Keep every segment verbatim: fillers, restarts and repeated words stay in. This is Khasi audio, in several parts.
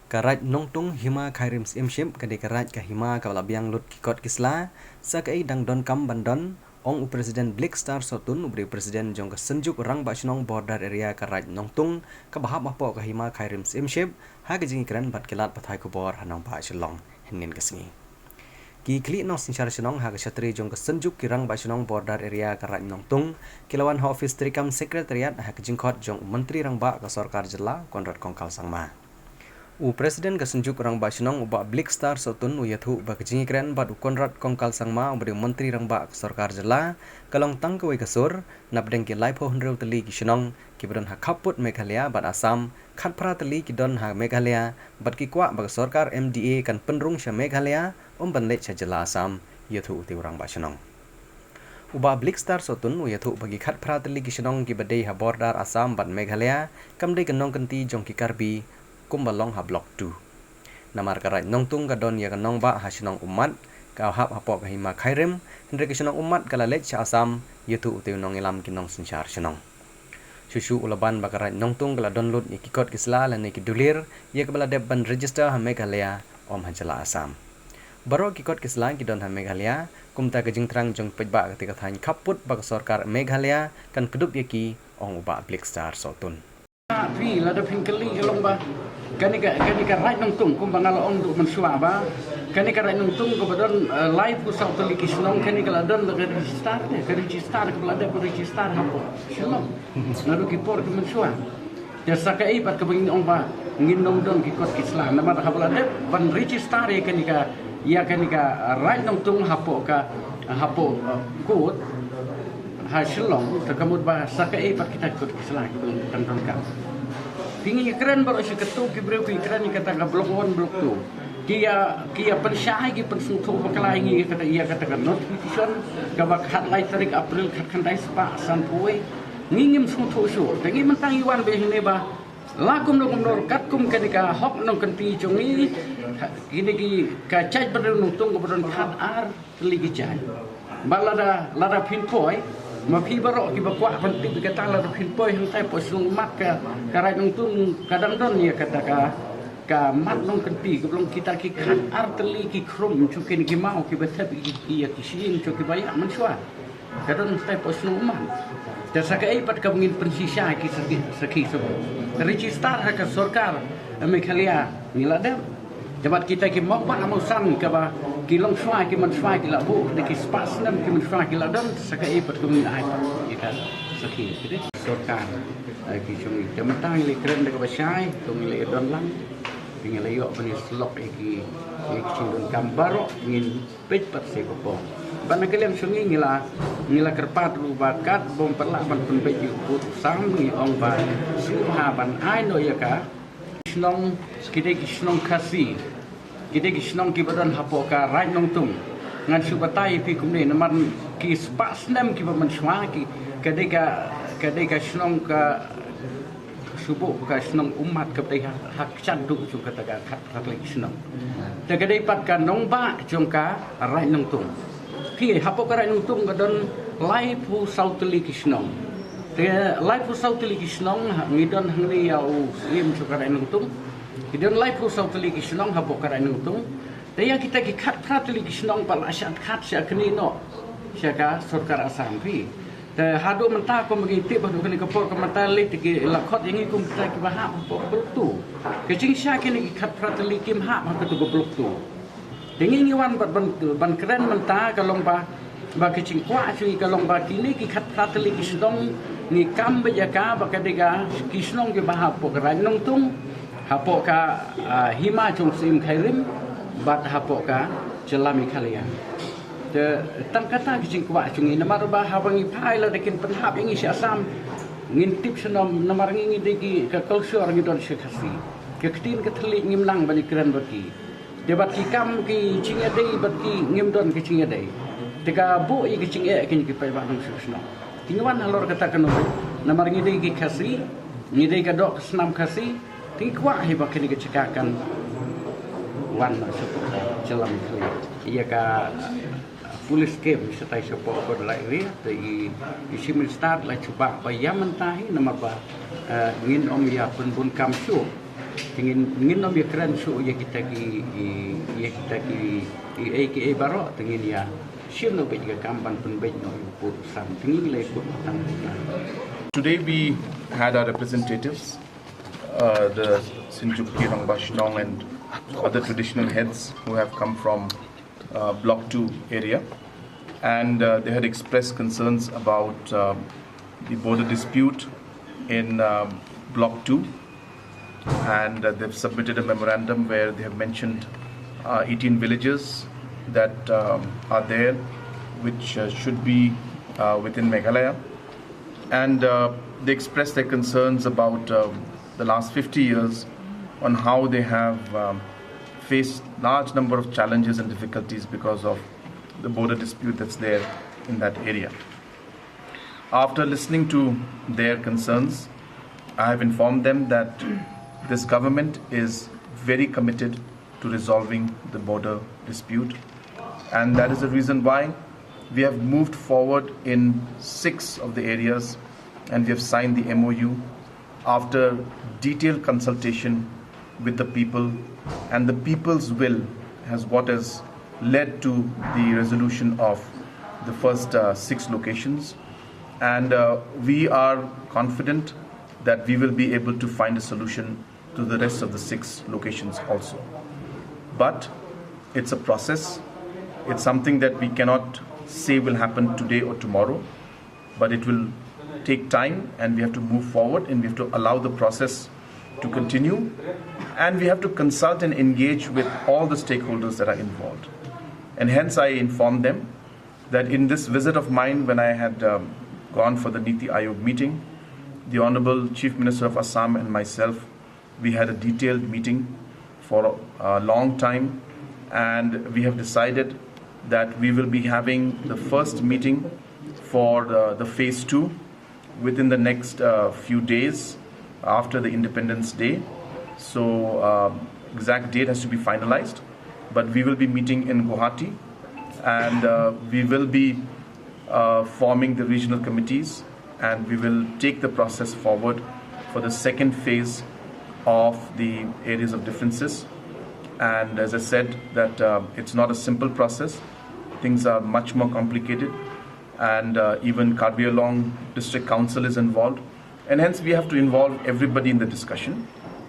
Ka Raid Nongtung Hima Khyrim Syiemship ka dei ka raid ka hima kaba la biang lut ki kot ki sla sa kaei dang donkam ban don, ong u President Blick Star Sohtun, uba dei u President jong ka Synjuk Rangbah Shnong Border Area ka Raid Nongtung kaba hap hapoh ka Hima Khyrim Syiemship, ha ka jingïakren bad ki lad pathai khubor ha nongbah Shillong hynnin ka sngi. Ki khlieh nongsynshar shnong ha ka shatri jong ka Synjuk ki Rangbah Shnong Border Area ka Raid Nongtung ki la wan ha office treikam Secretariat ha ka jingkhot jong u Myntri Rangbah ka Sorkar Jylla, Conrad Kongkal Sangma. U President ka Synjuk Rangbah Shnong, u Bah Blick Star Sohtun, u ïathuh ba ka jingïakren bad u Conrad Kongkal Sangma, uba dei u Myntri Rangbah ka Sorkar Jylla, ka long tang kawei ka sur napdeng ki laiphew hynriew tylli ki shnong kiba don ha khappud Meghalaya bad Assam, khatphra tylli ki don ha Meghalaya, bad ki kwah ba ka sorkar M D A kan pynrung sha Meghalaya ym ban leit sha jylla Assam, ïathuh u te u Rangbah Shnong. U Bah Blick Star Sohtun u ïathuh ba ki khatphra tylli ki shnong kiba dei ha border Assam bad Meghalaya kam dei ka nongkynti jong ki Karbi kumba long ha Block two. Namar ka Raid Nongtung ka don ïa ka nongbah ha shnong Ummat, ka hap hapoh ka Hima Khyrim, hynrei ka shnong Ummat ka la leit sha Assam, ïathuh u te u nongïalam ki nongsynshar shnong. Shuh shuh u la ban ba ka Raid Nongtung ka la don lut ïa ki kot ki sla lane ki dulir ïa kaba la dep ban register ha Meghalaya, ym ha jylla Assam. Baroh ki kot ki sla ki don ha Meghalaya, kumta ka jingthrang jong paidbah katei ka thaiñ khappud ba ka sorkar Meghalaya kan kdup ïa ki, ong u Bah Blick Star Sohtun. Phi lada phin kylli ka long ba kane ka, kane ka Raid Nongtung kumba nga la ong duh mynshuwa ba kane ka Raid Nongtung kaba don, eh, laiphew saw tylli ki shnong, kane ka la don da ka register te, ka register kaba la dep register hapoh Shillong naduh ki por ki mynshuwa. Te sa kaei pat kaba ngin ong ba ngin ym don ki kot ki sla, namar haba la dep ban register ïa kane ka, ïa kane ka Raid Nongtung hapoh ka, hapoh, eh, kot ha Shillong, te ka mut ba sa kaei pat kita ki kot ki sla kiba dang donkam. Phi, ngi ïakren baroh shi katto, ki briew ki ïakren ïa kata ka Block one, Block two. Ki ïa, ki ïa pynshai, ki pynsngewthuh bakla ïa ngi ïa kata, ïa kata ka notification kaba khatlai tarik April khatkhyndai spah sanphew wei. Ngi ngim sngewthuh shuh. Te ngi mynta ngi wan beit hangne ba la kumno kumno katkum kane ka hok nongkynti jong ngi, kine ki, ka jaitbynriew Nongtung kaba don khatar tylli ki jait. Bad lada, lada phin poi, ma phi baroh kiba kwah ban tip ïa kata, lada phin poi hangtai hapoh shnong Ummat ka, ka Raid Nongtung ka dang don ïa kata ka, ka mat nongkynti kaba long kita ki khatar tylli ki khrum jong kine ki maw kiba thep ïa ki, ïa ki shyieng jong kiba ïap mynshuwa. Ka don hangtai hapoh shnong Ummat. Te sa kaei pat kaba ngin pynshisha ïa ki sakhi, sakhi sabun. Register ha ka sorkar Meghalaya ngi la dep. Te bad kita ki mawbah mawsan kaba ki longshuwa ki mynshuwa ki la buh da ki spah snem ki mynshuwa ki la don, sa kaei pat kaba ngin ai pat ïa ka sakhi, ka dei sorkar, eh, ki jong ngi. Te mynta ngi la kren da kaba shai, to ngi la ïa don lang. Te ngi la ïoh ban ïa slok ïa ki, ïa ki jingdonkam baroh, ngin peit pat sa ïa ka pong. Bad na ka liang jong ngi ngi la, ngi la kyrpad ruh ba kat bym pat lah ban pynbeit ïa u pud u sam, ngi ong ba sngewbha ban ai noh ïa ka shnong, ki dei ki shnong Khasi, ki dei ki shnong kiba don hapoh ka Raid Nongtung. Ngan shu batai ïa phi kumne, namar ki spah snem kiba mynshuwa ki, ka dei ka, ka dei ka shnong ka shu buh ka shnong Ummat kaba dei ha, ha kjat duh jong kata ka khatphra tylli ki shnong. Te ka dei pat ka nongbah jong ka Raid Nongtung. Phi, hapoh ka Raid Nongtung ka don laiphew saw tylli ki shnong. Te laiphew saw tylli ki shnong, ha, ngi don hangne ïa u Syiem jong ka Raid Nongtung. Ki don laiphew saw tylli ki shnong hapoh ka Raid Nongtung. Te ïa kita ki khatphra tylli ki shnong pat la shah khat shah kane noh sha ka sorkar Assam, phi. Te haduh mynta kumba ngi tip haduh kane ka por ka mynta lei te ki la khot ïa ngi kum kita kiba hap hapoh Block two. Ka jingshah kine ki khatphra tylli kim hap ha kato ka Block two. Te ngi ngi wan bad ban, ban kren mynta ka long ba, ba ka jingkwah jong ngi ka long ba kine ki khatphra tylli ki shnong ngi kam beit ïa ka ba ka dei ka ki shnong kiba hap hapoh ka Raid Nongtung, hapoh ka, ah, hima jong u Syiem Khyrim bad hapoh ka jylla Meghalaya. Te tang kata ka jingkwah jong ngi, namar ba haba ngi phai lada kin pynhap ïa ngi sha Assam, ngin tip sha nam, namar ngi ngi dei ki, ka culture ngi don sha Khasi. Ka ktien ka thylliej ngim nang ban ïakren bad ki. Te bad ki kam ki jingïadei bad ki ngim don ki jingïadei. Te ka buh ïa ki jingeh kine ki paidbah nongshong shnong. Te ngi wan halor kata kano, namar ngi dei ki Khasi, ngi dei ka doh ka snam Khasi, te ngi kwah hi ba kane ka jaka kan wan shapoh ka jylla Meghalaya. Ïa ka police camp shatai shapoh Kordor area, te i, i Chief Minister la jubab ba ïa mynta hi namar ba, eh, ngin ym ïa pynbun kam shuh. Ngin ngin ym ïakren shuh ïa kita ki, ïa kita ki, ïa ki baroh, te ngin ïa shim noh beit ka kam ban pynbeit noh ïa u pud u sam, te ngin leh pud tang. Today we had our representatives, uh, the Synjuk Ki Rangbah Shnong and other traditional heads who have come from uh, Block two area, and uh, they had expressed concerns about uh, the border dispute in um, Block two, and uh, they've submitted a memorandum where they have mentioned uh, eighteen villages that um, are there, which uh, should be uh, within Meghalaya, and uh, they expressed their concerns about um, the last fifty years, on how they have um, faced large number of challenges and difficulties because of the border dispute that's there in that area. After listening to their concerns, I have informed them that this government is very committed to resolving the border dispute, and that is the reason why we have moved forward in six of the areas, and we have signed the M O U after detailed consultation with the people, and the people's will has what has led to the resolution of the first uh, six locations, and uh, we are confident that we will be able to find a solution to the rest of the six locations also. But it's a process. It's something that we cannot say will happen today or tomorrow, but it will take time, and we have to move forward, and we have to allow the process to continue, and we have to consult and engage with all the stakeholders that are involved. And hence I informed them that in this visit of mine, when I had um, gone for the NITI Aayog meeting, the Honorable Chief Minister of Assam and myself, we had a detailed meeting for a long time, and we have decided that we will be having the first meeting for the, the phase two within the next uh, few days after the Independence Day. So, um, exact date has to be finalized, but we will be meeting in Guwahati, and uh, we will be uh, forming the regional committees, and we will take the process forward for the second phase of the areas of differences. And as I said, that uh, it's not a simple process. Things are much more complicated, and uh, even Karbi Anglong District Council is involved, and hence we have to involve everybody in the discussion.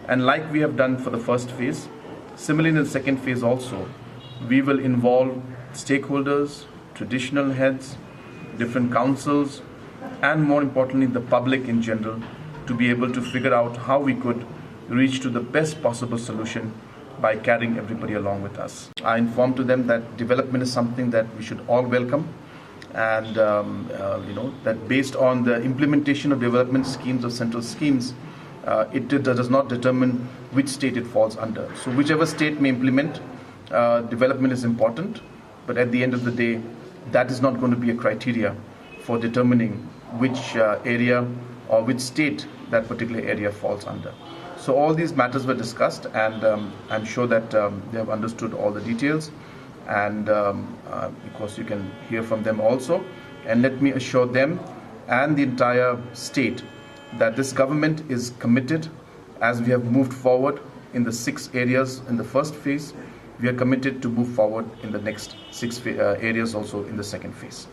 And like we have done for the first phase, similarly in the second phase also, we will involve stakeholders, traditional heads, different councils, and more importantly, the public in general, to be able to figure out how we could reach to the best possible solution by carrying everybody along with us. I informed to them that development is something that we should all welcome, and um, uh, you know that based on the implementation of development schemes or central schemes, uh, it did, does not determine which state it falls under. So whichever state may implement, uh, development is important, but at the end of the day, that is not going to be a criteria for determining which uh, area or which state that particular area falls under. So all these matters were discussed, and um, I'm sure that um, they have understood all the details. And um, uh, of course, you can hear from them also. And let me assure them and the entire state that this government is committed, as we have moved forward in the six areas in the first phase, we are committed to move forward in the next six pha- uh, areas also in the second phase.